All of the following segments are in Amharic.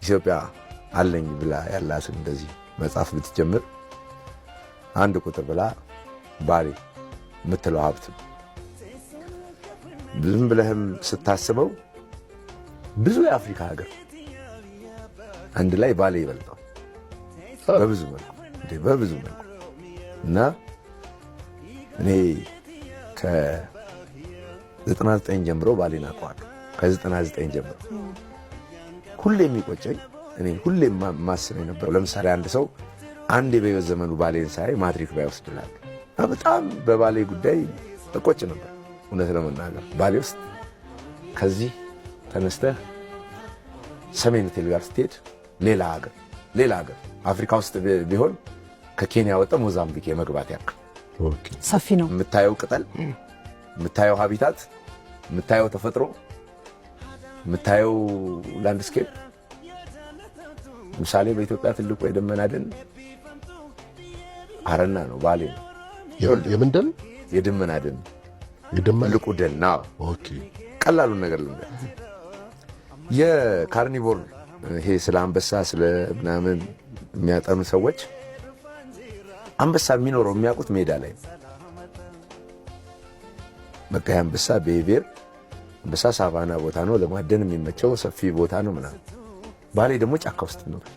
ኢትዮጵያ አለኝ ብላ ያላትን እንደዚህ መጻፍ ብትጀምር አንድ ቁጥር ብላ ባሌ የምትለው ሀብት ነው። ዝም ብለህም ስታስበው ብዙ የአፍሪካ ሀገር አንድ ላይ ባሌ ይበልጠዋል በብዙ መልኩ፣ እንዴ በብዙ መልኩ። እና እኔ ከ99 ጀምሮ ባሌን አውቀዋለሁ። ከ99 ጀምሮ ሁሌ የሚቆጨኝ፣ እኔ ሁሌ የማስበው የነበረው፣ ለምሳሌ አንድ ሰው አንዴ በሕይወት ዘመኑ ባሌን ሳይ ማትሪክ ባይወስድ እላለሁ። እና በጣም በባሌ ጉዳይ እቆጭ ነበር። እውነት ለመናገር ባሌ ውስጥ ከዚህ ተነስተህ ሰሜን ሆቴል ጋር ስትሄድ ሌላ ሀገር፣ ሌላ ሀገር፣ አፍሪካ ውስጥ ቢሆን ከኬንያ ወጥቶ ሞዛምቢክ የመግባት ያክል ሰፊ ነው። የምታየው ቅጠል፣ የምታየው habitat፣ የምታየው ተፈጥሮ፣ የምታየው landscape። ምሳሌ በኢትዮጵያ ትልቁ የደመና ደን አረና ነው፣ ባሌ ነው። የምን ደን? የደመና ደን። የደመና? ትልቁ ደን ነው። ቀላሉን ነገር ልንገር። የ carnivore ይሄ ስለ አንበሳ ስለ ምናምን የሚያጠኑ ሰዎች አንበሳ የሚኖረው የሚያውቁት ሜዳ ላይ ነው። በቃ የአንበሳ behavior፣ አንበሳ ሳቫና ቦታ ነው ለማደን የሚመቸው፣ ሰፊ ቦታ ነው ምናምን። ባሌ ደግሞ ጫካ ውስጥ ይኖራል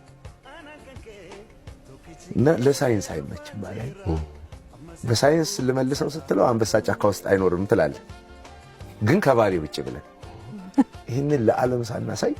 እና ለሳይንስ አይመችም። ባሌ በሳይንስ ልመልሰው ስትለው አንበሳ ጫካ ውስጥ አይኖርም ትላለህ፣ ግን ከባሌ ውጭ ብለን ይህንን ለዓለም ሳናሳይ